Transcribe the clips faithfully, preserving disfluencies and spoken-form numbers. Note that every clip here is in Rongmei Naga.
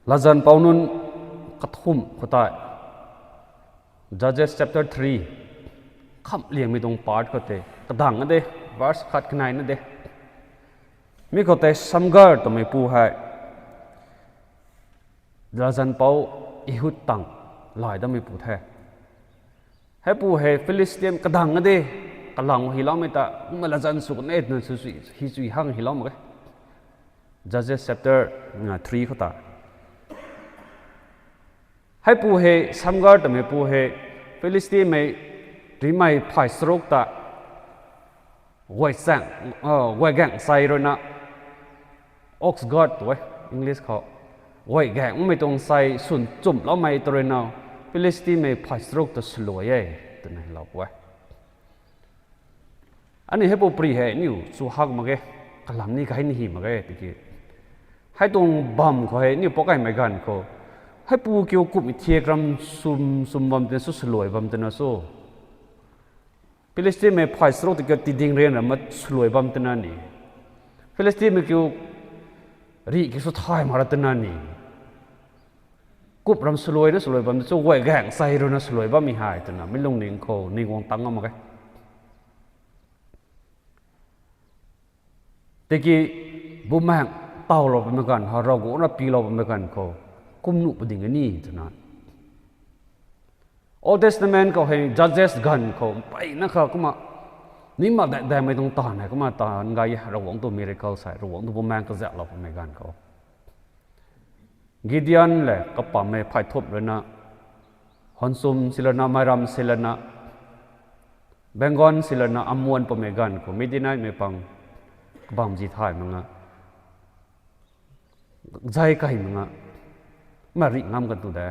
Latzan pou nunc kathumh khou tei, Judges chapter three, khamhliangmei tuang part khou tei kadang a de, verse khat kanei na de. Mi khou tei Samgar twmeipu hei latzan pou Ehud tang lay datmeipu the. Heipu hei Philistine kadang a de, kalang hyloumei ta kumna latzan sw kan e twna sw, sw, hi sw hang hylou mak e. Judges chapter three khou ta heipu hei, Samgar twmeipu hei Philistinmei rimei phay charuk ta guay chaeng, guay gaeng sei ruina, ox goad tw e English khou, guay gaengmei tuang sei swn chumhloumei tw ruina Philistinmei phay charuk ta swluai e twna hylou e. Aniu heipu pri hei aniu chu hak mak ge, kalam ni kahei ni hy mak ge tiki, hei tuang bam khou hei aniu pakaimei ganv khou, heipu kiu kumhmei thiak ram sum sum bam twna sw, swluai bam twna sw, Philistinmei phay charuk ta kiu tiding rian ram ma swluai bam twna ni, Philistinmei kiu rih kiu sw thay mak ra twna ni, kup ram swluai na swluai bam tw chu guay gaeng sei ruina swluai bammei hei twna mi lungning khou ning guang tang ngam mak ge. Tiki Bumaengh tawlou bammei ganv khou, Ravguangc rui pilou bammei ganv khou kum nuh pu ding e ni twna, Old Testament khou hei Judges ganv khou mpeyna kha kumna, ni mak dak daimei tuang taanv hei kumna taanv gay e, Ravguangc tuang miracle sei, Ravguangc tuang Bumaengh kazauhlou bammei ganv khou. Gideon lev kapammei phay thumh ruina, Honsum silana, Mairam silana, Bengon silana, Ammon pumei ganv khou Midianmei pang kabamv zi thay mak nga, zay kai mak nga, kumna rih ngam kan tu de.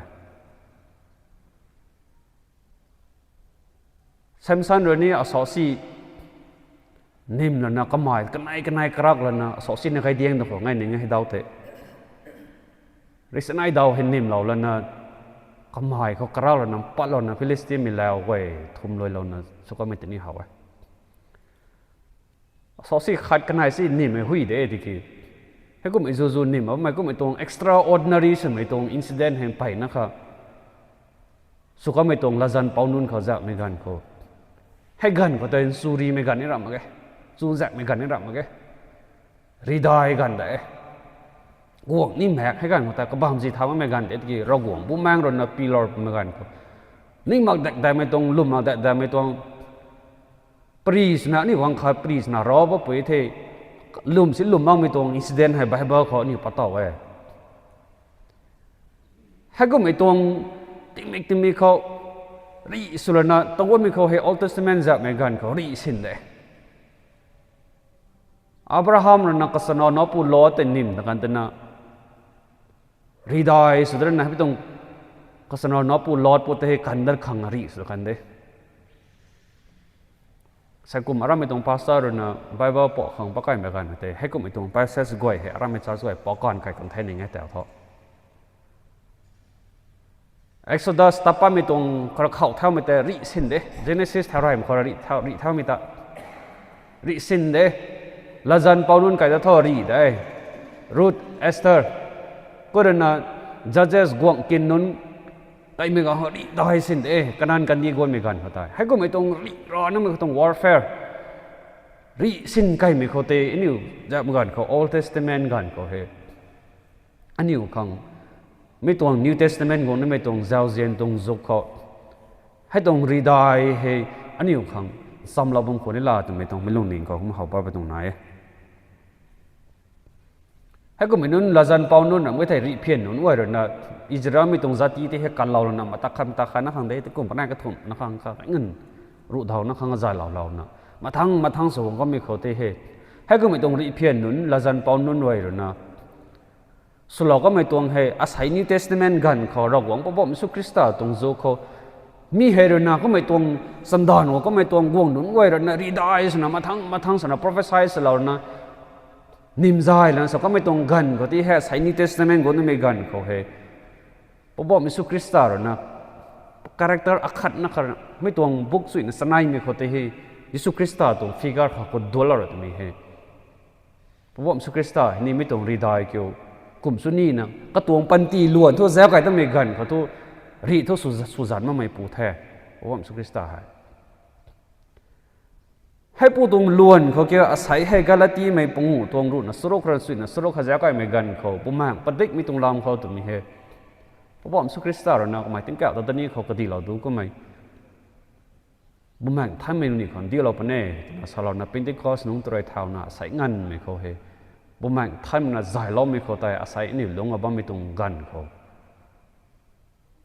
Samson rui ni asauc si nym lana kamei kanei kanei karak lana asauc si na kaidiang da khou ngai ning e hei daw tei. Rih sanei daw hei nymlou lana kamei khou karak lana patlouna Philistinmei lau guay thumluailouna sw kamei tini how e. Asauc si khat kanei si nymmei hui de tiki, heikumhmei zuzu nym bammei kumhmei tuang extraordinary swmei tuang incident hei mpeyna kha sw kamei tuang latzan pou nunc khou zaekmei ganv khou, hei ganv khou tei nchurimei ganv ni ramh mak ge, chuzaekmei ganv ni ramh mak ge, ridai ganv de. Guangc ni maek hei ganv khou tei kabamv zi thay makmei ganv de tiki Ravguangc Bumaengh ruina pilou pumei ganv khou, ning mak dak daimei tuang, lwm mak dak daimei tuang, pri swna aniu guang khat pri swna rav bapui the, lwm si lwm makmei tuang incident hei Bible khou aniu pat tow e. Heikumhmei tuang tingmik tingmik khou rih sw lana taguanmei khou hei Old Testament zaekmei ganv khou rih sin de. Abraham ruina kachana napu Lot tei nym ta kan tena, ridai sw de ruina hei tuang kachana napu Lot pu tei hei kan dat khang rih sw kan de. Saikum arammei tuang pastor ruina Bible pou khang pakaimei ganv tei heikumhmei tuang passage guay hei arammei church guay pou kan kai kan thei ning e tau tho. Exodus ta patmei tuang khou khou thaumei tei rih sin de, Genesis thau raymei khou rih thau, rih thaumei ta rih sin de. Latzan pou nunc kai ta thu rih de, Ruth, Esther, khou ruina Judges guangc kin nunc kaimei ganv khou rih dai sin de, Kanan kandih guangmei ganv khou tei. Heikumhmei tuang rih ra namei khou tuang warfare, rih sin kaimei khou tei aniu zaekmei ganv khou Old Testament ganv khou hei aniu khang mi tuang New Testament guang namei tuang zauzian tuang zuk khou hei tuang ridai hei aniu khang chamlou bam khou ni la twmei tuang mi lungning khou kum how pa pa tuang nai e. Heikumhmei nunc latzan pou nunc ramh e thei rih phian nunc guay ruina Israelmei tuang jati tei hei kanlou lana matak khat matak khat na khang de, tei kum panai kathumh na khang kha ngan ruh dhau na khang zaylou louna mathang mathang sw guang kamei khou tei hei, heikumhmei tuang rih phian nunc latzan pou nunc guay ruina swlou kamei tuang hei asei New Testament ganv khou Ravguangc Poubauhmei Jisu Khrista tuang zuk khou mi hei ruina kummei tuang chandanv khou kummei tuang guang nunc guay ruina ridai swna mathang mathang swna prophecy swlou ruina nimzay lana sa kamei tuang ganv khou tei hei asei New Testament guang namei ganv khou hei Poubauhmei Jisu Khrista ruina character akhat na khat mei tuang book chuina chaneimei khou tei hei Jisu Khrista tuang figure kha khou duanclou ra twmei hei Poubauhmei Jisu Khrista hei ni mei tuang ridai kiu Kum sw nina katuang panty luan thu zauc kai tamei ganv khou thu, rih thu sw, swzan makmei pu the. Poubauhmei Jisu Khrista hei. Heipu tuang luan khou ki asei hei Galatimei panguh tuang ruhna charuk khou rui chuina charuk khou zauc kaimei ganv khou, Bumaengc padikmei tuang lam khou twmei hei, Poubauhmei Jisu Khrista rui na kamei tingkauh ta dani khou kadihlou du kummei, Bumaengc Nthanmei ni khou ndihlou puni e, twna salouna Pentecost nungc tw rui thauna asei nganvmei khou hei, Bumaengc Nthanmei na zayloumei khou tei asei aniu lungc a bammei tuang ganv khou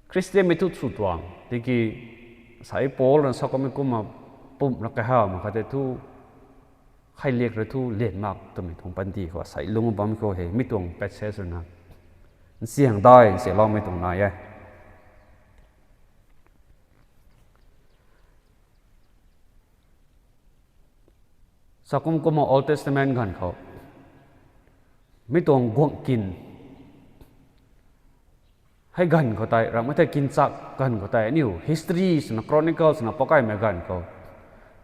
Khristianmei thu sw tuang tiki, asei Paul rui na sa kummei kumna, pumh ra kahawmei khou tei thu, kheiliak rui thu lian mak twmei tuang panty khou asei lungc a bammei khou hei, mi tuang passage rui na nsiang dai nsiangloumei tuang nai e. Sa kum kumna Old Testament ganv khou, mi tuang guangh kin hei ganv khou tei, ramhmei thei kinchak ganv khou tei, aniu history swna, chronicle swna pakaimei ganv khou,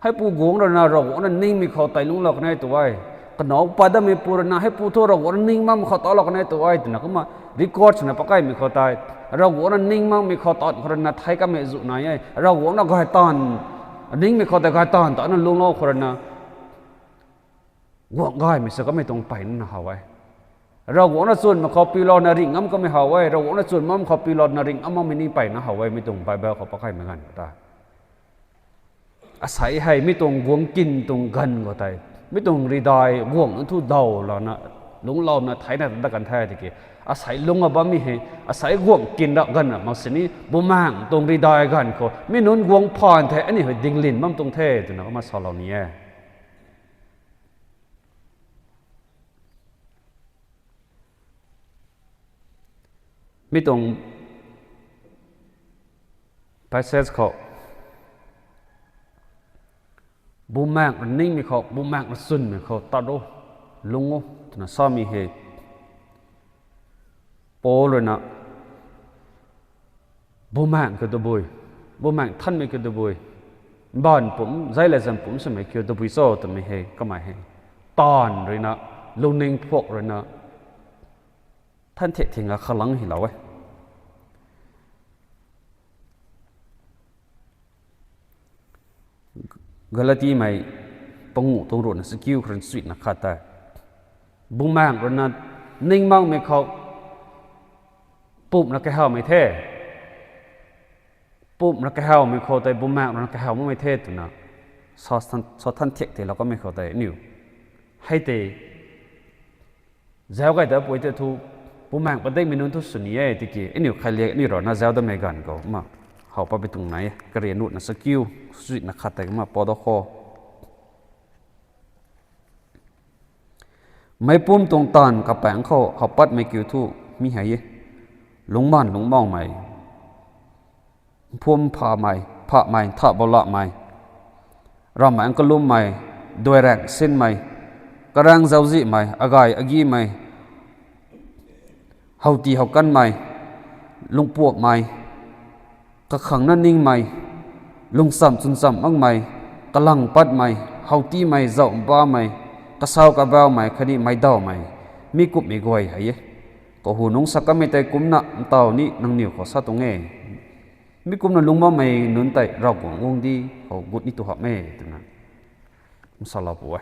heipu guangc rui na Ravguangc na ningmei khou tei lungclou kan e tu e. Kanow pat datmei pu rui na heipu thu Ravguangc na ning makmei khou tatlou kan e tu e, twna kumna record swna pakaimei khou tei, Ravguangc na ning makmei khou tat khou rui na thei kamei zu nai e. Ravguangc na gay taanv, ningmei khou tei gay taanv ta na lungclou khou rui na guangh gaymei sw kamei tuang mpeyna how e. Ravguangc na chwnmei khou piulouna ringh ngam kamei how e. Ravguangc na chwn makmei khou piulouna ringh ngam makmei ni mpeyna how e, mi tuang Bible khou pakaimei ganv khou ta. Asei hei mi tuang guangh kin tuang ganv khou tei, mi tuang ridai guangh nunc thu dawlouna, lungclouna theina ta dat kan the tiki, asei lungc a bammei hei, asei guangh kin ra ganv ra mak sini, Bumaengc tuang ridai ganv khou mi nunc guang phaan the, aniu hei dinglin bam tuang the, twna kumna salou ni e. Mi tuang passage khou, Bumaengc rui ningmei khou, Bumaengc rui chwnmei khou tat ro, lungc o, twna samei hei, Paul rui na, Bumaengc kiu tabui, Bumaengc Nthanmei kiu tabui, mbaanv pumc, zai le zan pumc swmei kiu tabui cho twmei hei kamei hei, taanv rui na, lungning phuak rui na, than thiak thing a khalang hei lou e. Galatimei panguh tuang ruhna chakiu khou rui chuina khat tei, Bumaengc rui na ning makmei khou pumh na kahawmei the. Pumh na kahawmei khou tei Bumaengc rui na kahaw makmei the twna sa than thiak theilou kamei khou tei aniu hei tei zauc kai ta pui tei thu, Bumaengc padikmei nunc thu sw ni e tiki, aniu kheiliak aniu rui na zauc datmei ganv khou kumna how pat pui tuang nai e. Karian ruhna chakiu, chuina khat tei kumna pou da kho. Meicpumc tuang taanv kapaengc khou how patmei kiu thu mi hei e: lungcmaanv lungcmaumei, mphum phamei, phamei, nthahbou lamei, ramhmei kalummei, duairaengc sinmei, karaeng zauczihmei, agay agimei, howti how kanmei, lungpuamhmei, kakhangna ningmei, lungcham chwnchamh makmei, kalang patmei, howtimei, zauh mbamei, kasau kabaumei khatni meicdawmei, mi kumhmei guay hei e. Kahu nungc sa kamei tei kumcna ntaw ni nangniw khou sa tuang e. Mi kumna lungcmaumei nunc tei Ravguangc guangcdic khou gut ni tu hamh e twna salou pu e.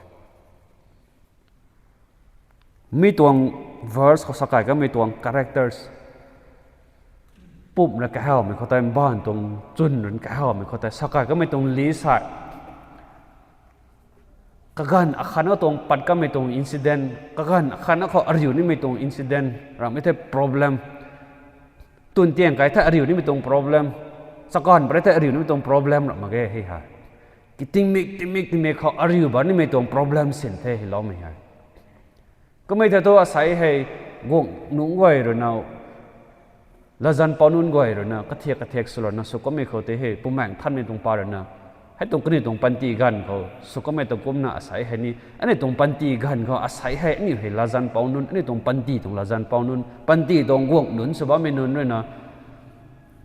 Mi tuang verse khou sakai kamei tuang characters, pumh rui kahawmei khou tei, mbaanv tuang chwn rui kahawmei khou tei sakai kamei tuang list hei, kaganv akhatna tuang pat kamei tuang incident, kaganv akhatna khou ariu nimei tuang incident, ramhmei thei problem, twn tiang kai thei ariu nimei tuang problem, chakanv pat thei ariu nimei tuang problem ramh mak ge hei hei. Ki tingmik tingmik tingmik khou ariu ba nimei tuang problem sin the heiloumei hei. Kamei thei thu asei hei guangc nunc guay rui na, latzan pou nunc guay rui na kathiak kathiak swlouna sw kamei khou tei hei Bumaengc Nthanmei tuang pa rui na, hei tuang kaniw tuang panty ganv khou sw kamei tuang kumcna asei hei ni aniu tuang panty ganv khou asei hei aniu hei latzan pou nunc, aniu tuang panty tuang latzan pou nunc, panty tuang guangc nunc sw bammei nunc rui na,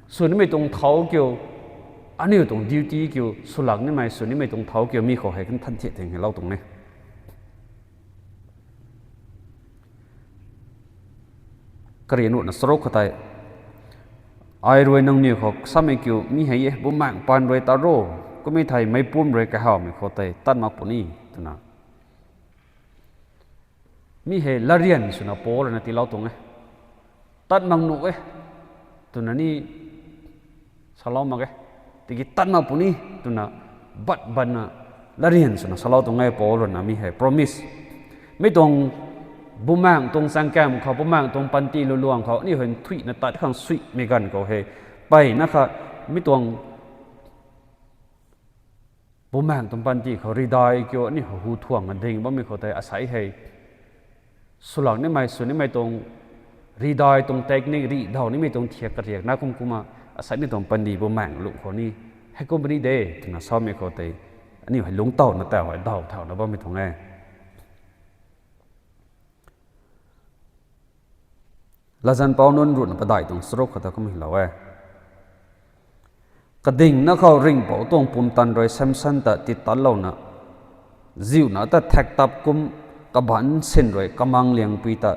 sw nimei tuang thau kiu, aniu tuang duty kiu, swlak nimei sw nimei tuang thau kiu mi khou hei kan than thiak thing heilou tuang e. Karian ruhna charuk khou tei, ai rui nangniw khou samei kiu mi hei e, Bumaengh Paan rui tat ro, kummei thei meicpumc rui kahawmei khou tei tat mak puni, twna. Mi hei latryan swna Paul rui na tiilou tuang e. Tat mak nuh e, twna ni salou mak e. Tiki tat mak puni, twna bat batna latryan swna salou tuang e Paul rui na mi hei promise. Mi tuang Bumaengh tuang chaengkam khou, Bumaengh tuang panty luluang khou, aniu hei nthuihna tat khang suimei ganv khou hei, mpeyna kha mi tuang Bumaengh tuang panty khou ridai kiu aniu hei hu thuangna ding bammei khou tei asei hei swlak nimei, sw nimei tuang, ridai tuang technique, rih daw nimei tuang thiak kariak na kum kumna, asei ni tuang panty Bumaengh lungh khou ni, heikum puni de, twna samei khou tei, aniu hei lungctawna tau hei daw thauna bammei tuang e. Latzan Pou nunc ruhna padeih tuang charuk khou ta kum hylou e. Kadingna khou ringhpouc tuang pumtan rui Samson ta titatlouna, ziuna ta thaktup kum kabaanc sin rui kamang liangpui ta,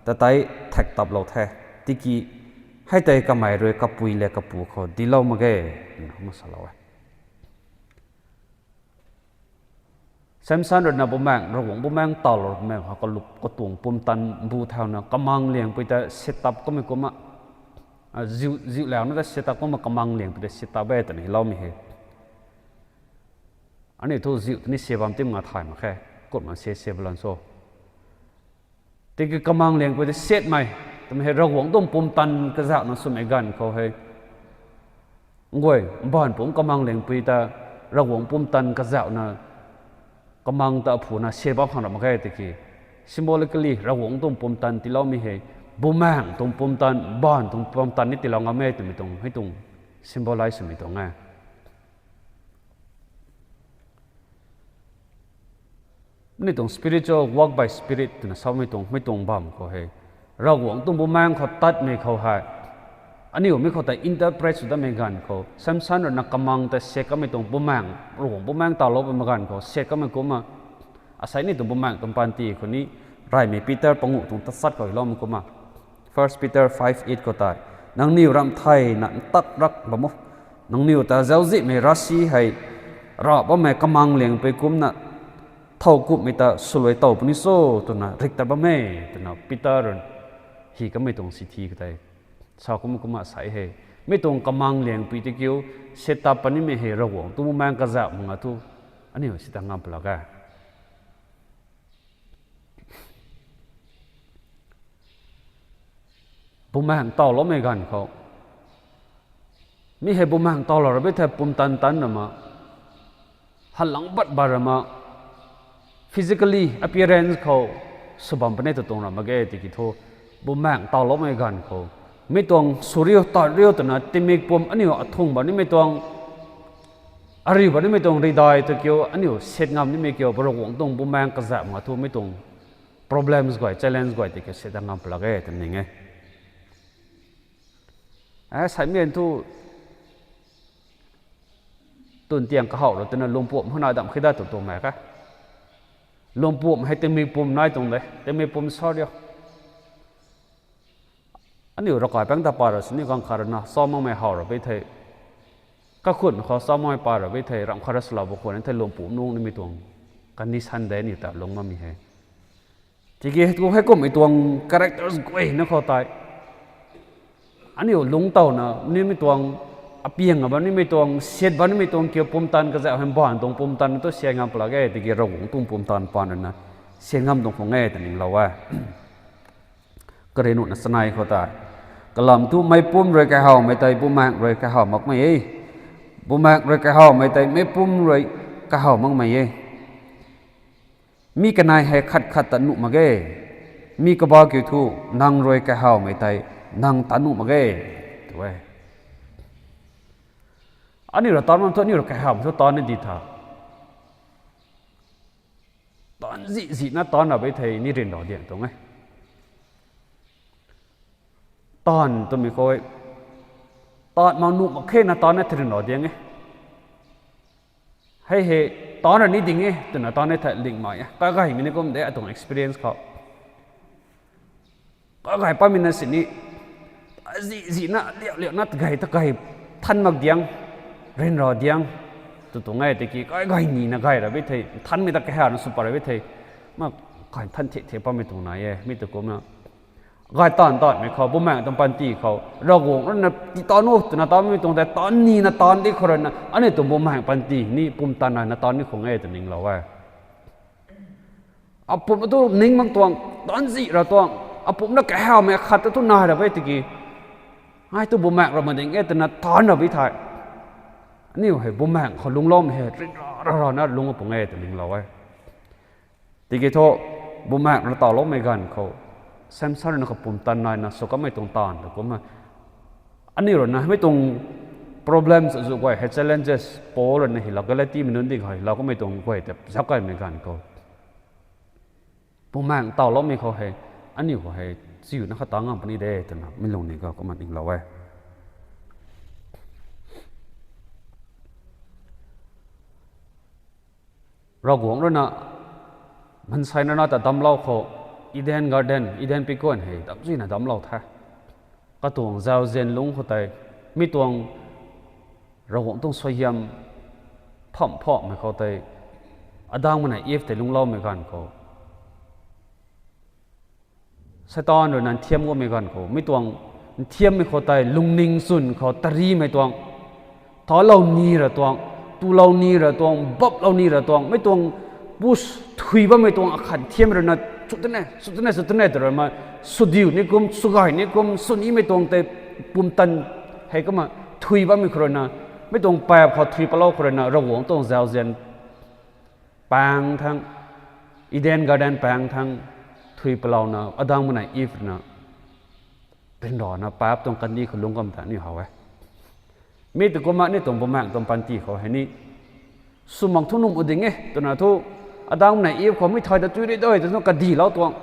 ta tei thaktuplou the. Tiki hei tei kamei rui kapui le kapu khou dinclou mak ge, twna kumna salou e. Samson rui na Bumaengh, Ravguangc Bumaengh tawlou Bumaengh khou kalup katuang pumtan bu thauna kamang liangpui ta setup kummei kumna, ziu, ziu launa ta setup kumna kamang liangpui ta setup e twna hyloumei hei. Aniu thu ziu tini se bam tim nga thay mak khe, kumna se se balan so. Tiki kamang liangpui ta setmei, twmei hei Ravguangc tuang pumtan kazauhna swmei ganv khou hei, nguay, mbaanv pumc kamang liangpui ta Ravguangc pumtan kazauhna kamang ta aphuna se bam khang ra mak khe tiki, symbolically Ravguangc tuang pumtan tiiloumei hei, Bumaengh tuang pumtan, mbaanv tuang pumtan ni tiilou ngam e twmei tuang, hei tuang symbolize swmei tuang e. Mi tuang spiritual walk by spirit twna samei tuang, mi tuang bam khou hei, Ravguangc tuang Bumaengh khou tatmei khou hei, aniu mi khou ta interpret sw datmei ganv khou, Samson rui na kamang ta set kamei tuang Bumaengh, Ravguangc Bumaengh tawlou bammei ganv khou set kamei kumna, asei ni tuang Bumaengh tuang panty khou ni, reymei Peter panguh tuang tachat khou hyloumei kumna, First Peter five eight khou tei, nangniw ramh theyna ntak rak bam o, nangniw ta zauczihmei ravsic hei, rav bammei kamang liangpui kumna, thow kumhmei ta swluai tow puni cho, twna rik tat bam e, twna Peter rui hy kamei tuang sithi khou tei sa kum kumna sei he. Mi tuang kamang liangpui tei kiu, set up punimei hei Ravguangc tuang Bumaengh kazauh mak nga thu, aniu si ta ngam palak e. Bumaengh tawloumei ganv khou, mi hei Bumaengh tawlou ra bi thei pumtan tan rama, halang bat ba rama, physically appearance khou sw bam puni ta tuang ra mak ge tiki thu, Bumaengh tawloumei ganv khou, mi tuang sw riu tat riu twna tingmik pum aniu athung ba nimei tuang, ariu ba nimei tuang ridai tei kiu aniu set ngam nimei kiu, Ravguangc tuang Bumaengh kazauh mak nga thu mi tuang problems guay, challenge guay tei kiu set ngam palak e twna ning e. E, saimei thu, tun tiang kahaw ra twna lungpuam huna dam khida tu tuang mei kha. Lungpuam hei tingmik pum nai tuang de, tingmik pum sa riu. Aniu ravkai pang ta pa ra sini kang khat rui na, sa makmei how ra bi thei, kakhun khou sa makmei pa ra bi thei, ramh khat ra swlou bu khwan thei lungpuam nung nimei tuang condition de aniu ta lung makmei hei. Tiki tu heikumhmei tuang characters guayna khou tei, aniu lungc tawna nimei tuang, apiang a ba nimei tuang, set ba nimei tuang kiu pumtan kazauh hei mbaanv tuang pumtan tu set ngam palak e, tiki Ravguangc tuang pumtan paan rui na set ngam tuang khwan e ta ninglou e. Karian ruhna chanei khou tei, kalam thu meicpumc rui kahawmei tei Bumaengh rui kahaw makmei e. Bumaengh rui kahawmei tei meicpumc rui kahaw makmei e. Mi kanei hei khat khat ta nuh mak ge. Mi kabah kiu thu, nang rui kahawmei tei nang ta nuh mak ge, tu e. Aniu ra taan bam thu, aniu ra kahawmei thu taan ni di tha. Taanv zihzihna taan ra bi thei ni ryanra diang tuang e. Taanv twmei khou, taanv mak nuh mak khe na taan na thei ryanra diang e. Hei hei, taan ra ni ding e twna taan e thei lingmei e. Kagaymei ni kum de atuang experience khou. Kagay patmei na sini, zih zihna, liauliauna, tagay tagay, than mak diang, ryanra diang, tw tuang e tiki, kagay nina gay ra bi thei, thanmei ta kahawna sw pat ra bi thei, ma, kay than thik thik patmei tuang nai e, mi tu kumna. Gay taanv taanvmei khou, Bumaengh tuang panty khou, Ravguangc rui na tii tan o twna tanmei tuang tei, tan nina tan di khou rui na, aniu tuang Bumaengh panty ni pumtan naina tan ni khang e tw ninglou e. Apumc tu ning mak tuang, taanc zih ra tuang, apumc na kahawmei khat ta thu nai ra e tiki, ai tu Bumaengh ra ma ding e twna taanc ra bi thei, aniu hei Bumaengh khou lungcloumei hei ryanra rana lungc pung e tw ninglou e. Tiki thu, Bumaengh rui tawloumei ganv khou, Samson rui na kapumtan naina sw kamei tuang taanv ta kumna, aniu rui na mei tuang problems azu guay hei, challenges, Paul rui na hylou, Galatimei nunc ding khou hylou kamei tuang guay tei zauc kaymei ganv khou, Bumaengh tawloumei khou hei, aniu khou hei chiuna khat ta ngam puni de twna mi lungning khou kumna ninglou e. Ravguangc rui na mansei nana ta damclou khou, Eden Garden, Eden pikuan hei damczuina damclou the. Katuang zauzian lungc khou tei, mi tuang Ravguangc tuang suaihiam phamh phauhmei khou tei, Adam na Eve tei lungcloumei ganv khou, Satan rui na nthiam guangmei ganv khou, mi tuang nthiammei khou tei lungning chwn khou tarimei tuang, talou ni ra tuang, tulou ni ra tuang, baplou ni ra tuang, mei tuang push thui bammei tuang akhat nthiam rui na, sw tane, sw tane, sw tane tw rui na, swdiu ni kum, swgay ni kum, sw nimei tuang tei pumtan hei kumna thui bammei khou rui na, mei tuang paap khou thui palou khou rui na, Ravguangc tuang zauzian paeng thang, Eden Garden paeng thang, thui palouna, Adam na Eve na, ryanrana paap tuang kandih khou lungc kam ta aniu how e. Mi tu kumna aniu tuang Bumaengh tuang panty khou hei ni, sw mak thu nuh mak ding e twna thu, Adam na Eve khou mi thay ta tui ri doi twna kadilou tuang,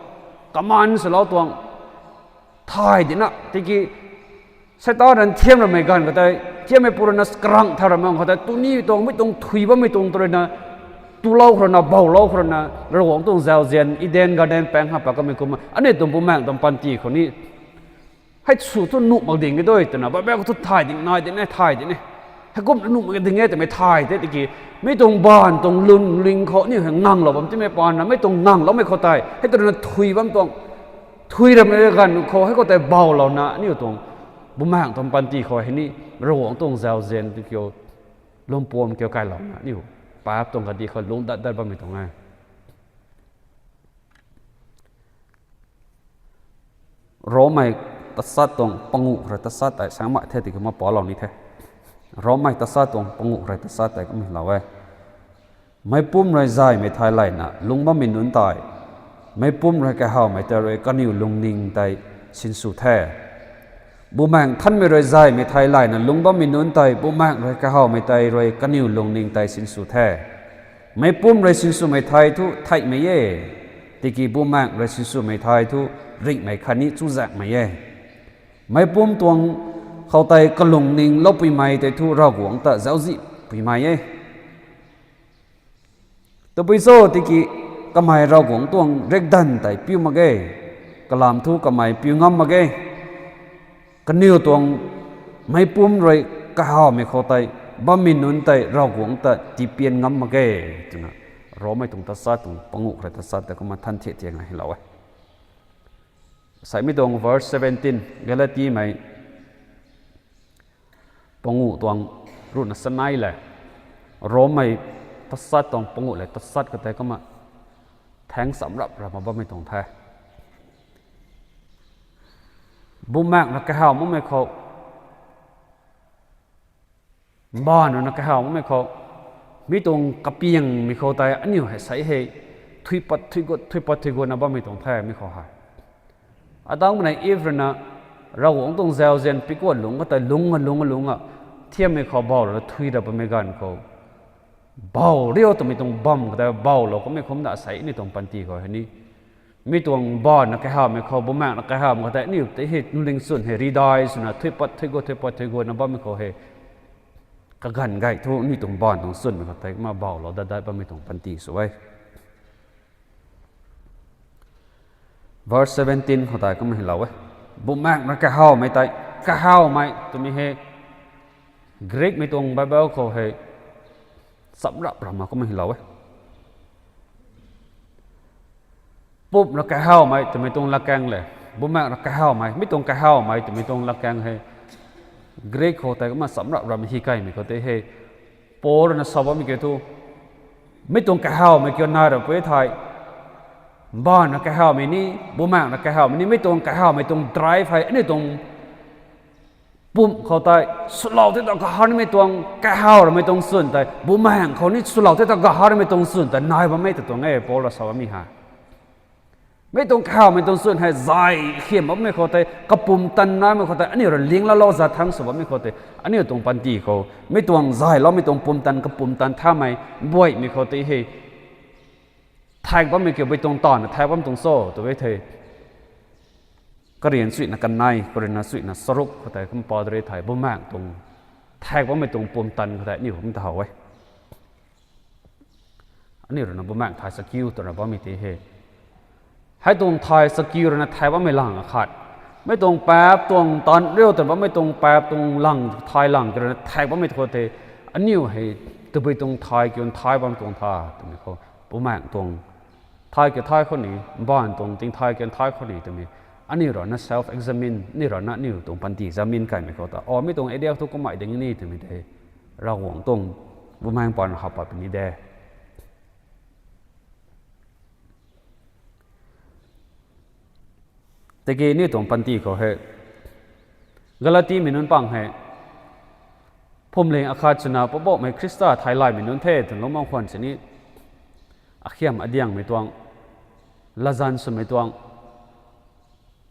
command swlou tuang, thay dina, tiki Satan rui nthiam ramei ganv khou tei, nthiammei pu rui na skrang tha ramei khou tei, tuni tuang, mei tuang thui bammei tuang tw rui na, tulou khou rui na, bawlou khou rui na, Ravguangc tuang zauzian, Eden Garden paeng ha pat kamei kumna, aniu tuang Bumaengh tuang panty khou ni, hei sw thu nuh mak ding e doi twna, Bible khou thu thay ding nai ding e, thay ding e. Heikumna nuh mak ding e twmei thay the tiki, mi tuang baanv tuang lungning khou aniu hei nganglou bam timei paan na, mei tuang ngangloumei khou tei, hei tw rui na thui bam tuang, thui ramei ganv khou hei khou tei bawlouna, aniu tuang Bumaengh tuang panty khou hei ni, Ravguangc tuang zauzian tu kiu, lwmpuam kiu kailouna, aniu paap tuang kandih khou lungc dat dat bammei tuang e. Romei tasat tuang panguh rui tasat tei saengmei the tiki ma palou ni the. Romei tasat tuang panguh rui tasat tei kumna lou e. Meicpumc rui zaymei thei layna lungc bammei nunc tei, meicpumc rui kahawmei tei rui kaniw lungning tei sinsw the. Bumaengh Nthanmei rui zaymei thei layna lungc bammei nunc tei, Bumaengh rui kahawmei tei rui kaniw lungning tei sinsw the. Meicpumc rui sinswmei thei thu theihmei e, tiki Bumaengh rui sinswmei thei thu ringhmei khatni chuzaenghmei e. Meicpumc tuang khou tei kalungning loupuimei tei thu Ravguangc ta zauczihpuimei e. Tabui cho tiki kamei Ravguangc tuang riakdanv tei piu mak ge, kalam thu kamei piu ngam mak ge. Kaniw tuang meicpumc rui kahawmei khou tei bammei nunc tei Ravguangc ta tipian ngam mak ge, twna Romei tuang tasat tuang panguh rui tasat tei kumna than thiak thiak na hylou e. Saimei tuang verse seventeen, Galatimei panguh tuang ruhna sanei le, Romei tasat tuang panguh le tasat khou tei kumna thaeng cham rap rap ma bammei tuang the. Bumaengh na kahaw makmei khou, mbaanv rui na kahaw makmei khou, mi tuang kapiangmei khou tei aniu hei sei hei, thuipat thuigut, thuipat thuigutna bammei tuang the mi khou hei. Adam na Eve rui na Ravguangc tuang zauzian pikuan lungc khou tei lungc a lungc a lungc a, thiammei khou bawlou thui ra bammei ganv khou, bow riu twmei tuang bam khou tei bawlou kamei kumna asei aniu tuang panty khou hei ni, mi tuang mbaanv na kahawmei khou, Bumaengh na kahawmei khou tei aniu tei hei lungning chwn hei ridai swna thuipat thuigut, thuipat thuigutna bammei khou hei, kaganv gay thu aniu tuang mbaanv tuang chwnmei khou tei kumna bawlou dat dat bammei tuang panty sw e. Verse seventeen khou tei kumna hylou e. Bumaengh rui kahawmei tei, kahawmei twmei hei Greekmei tuang Bible khou hei chamrap rama kumna hylou e. Pumc rui kahawmei twmei tuang latkaeng le, Bumaengh rui kahawmei, mi tuang kahawmei twmei tuang latkaeng hei Greek khou tei kumna chamrap rama hi kaimei khou tei hei Paul rui na sa bammei kiu thu, mi tuang kahawmei kiu nai ra pui thei, mbaanv rui kahawmei ni, Bumaengh rui kahawmei ni, mi tuang kahawmei tuang drive hei aniu tuang pumc khou tei swlou the ta kahaw nimei tuang kahaw ramei tuang swn tei Bumaengh khou ni swlou the ta kahaw nimei tuang swn tei nai bammei ta tuang e Paul rui sa bammei hei. Mi tuang kahawmei tuang swn hei zay khiam bammei khou tei, kapumtan naimei khou tei aniu rui linglalou zat thangc sw bammei khou tei, aniu tuang panty khou mi tuang zayloumei tuang pumtan kapumtan thamei buaymei khou tei hei thak bammei kiu bui tuang tana thak bam tuang cho tw e thei, karian chuina kanei, karian chuina charuk khou tei kumna pa de thei, Bumaengh tuang thak bammei tuang pumtan khou tei aniu kumna ta how e. Aniu rui na Bumaengh thay chakiu twna bammei tei hei, hei tuang thay chakiu rui na thak bammei lang akhat, mei tuang paap tuang tan riu twna bammei tuang paap tuang lang thay lang kiu rui na thak bammei khou tei, aniu hei tabui tuang thay kiu thay bam tuang tha twmei khou, Bumaengh tuang thay kiu thay khou ni, mbaanv tuang ting thay kiu thay khou ni twmei, aniu rui na self examine, aniu rui na aniu tuang panty examine kaimei khou ta, o mi tuang area thu kummei ding ni twmei tei, Ravguangc tuang Bumaengh paan rui ha pat puni de. Tiki aniu tuang panty khou hei, Galatimei nunc pang hei, phuamling akhat swna Poubauhmei Khrista thay laymei nunc the twna lungmang khwan sini, akhiam adiangmei tuang, latzan swmei tuang,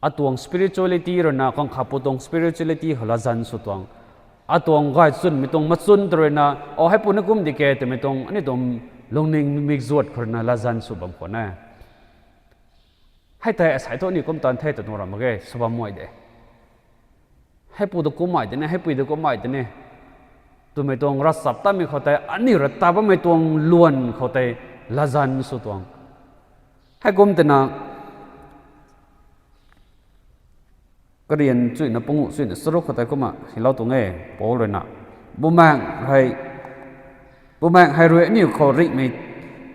atuang spirituality rui na, kang khapu tuang spirituality khou latzan sw tuang, atuang gaychwnmei tuang machun tw rui na, o heipu na kum di ke twmei tuang aniu tuang lungning mikzuat khou rui na latzan sw bam khwan e. Hei tei asei thu aniu kum tan the tw tuang ra mak ge, sw bam mei de. Heipu ta kummei tei ne, heipui ta kummei tei ne twmei tuang ravchaptatmei khou tei, aniu rui ta bammei tuang luan khou tei latzan sw tuang. Heikum twna karian chuina panguh chuina charuk khou tei kumna hylou tuang e, Paul rui na, Bumaengh hei, Bumaengh hei rui aniu khou ringhmei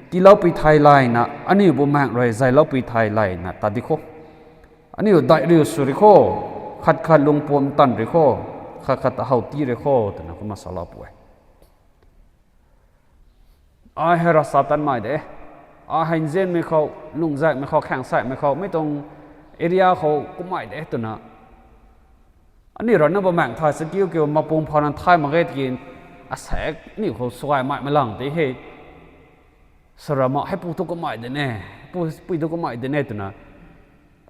tiiloupui thay layna, aniu Bumaengh rui zayloupui thay layna tat di kho. Aniu daih riu sw ri kho, khat khat lungpuam tanv ri kho, khat khat ta how ti ri kho twna kumna salou pu e. Ai hei ravchaptatmei de, ai hei nzianmei khou, lungzaekmei khou, khaengsaekmei khou, mi tuang area khou kummei de twna, aniu rui na Bumaengh thay chakiu kiu mapung phana thay mak ge tiki, asaekc aniu khou swgay maimei lang tei hei, saramak heipu thu kummei de ne, pui thu kummei de ne twna,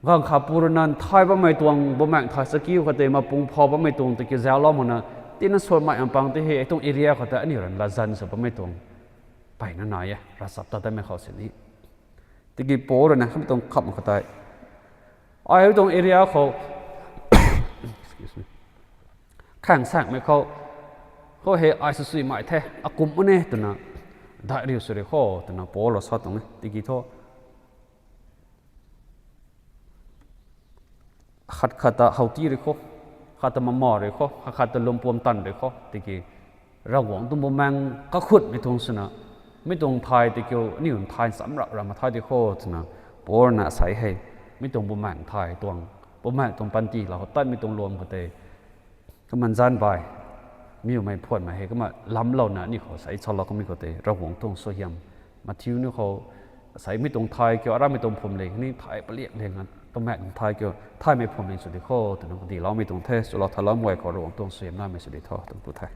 ganv khapu rui na thay bammei tuang Bumaengh thay chakiu khou tei mapung pha bammei tuang tiki zauclou makna, tina suanmei mpang tei hei, hei tuang area khou tei aniu rui na latzan sw bammei tuang mpeyna nai e, ravchaptatmei khou sini. Tiki Paul rui na hei tuang kham khou tei, ai hei tuang area khou, khaengsaekmei khou, khou hei ai swsuimei the, akum ne twna, daih riu sw ri kho twna Paul rui sa tuang e tiki thu, khat khat ta how ti ri kho, khat ta mama ri kho, khat khat ta lungpuam tanv ri kho tiki, Ravguangc tuang Bumaengh kakhutmei tuang swna, mi tuang thay tei kiu aniu thay chamrap rama thay di kho twna, Paul na asei hei, mi tuang Bumaengh thay tuang, Bumaengh tuang panty lou khou tatmei tuang luam khou tei, kumna zanc bai, miwmei phuanmei hei kumna lamlouna aniu khou asei salou kamei khou tei Ravguangc tuang suaihiam, Matthew niu khou, asei mi tuang thay kiu, aramei tuang phuamling ni thay paliak liang, Bumaengh thay kiu thaymei phuamling sw di kho twna kadiloumei tuang the, swlou thaylou mei khou Ravguangc tuang suaihiam namei sw di tho twna pu the.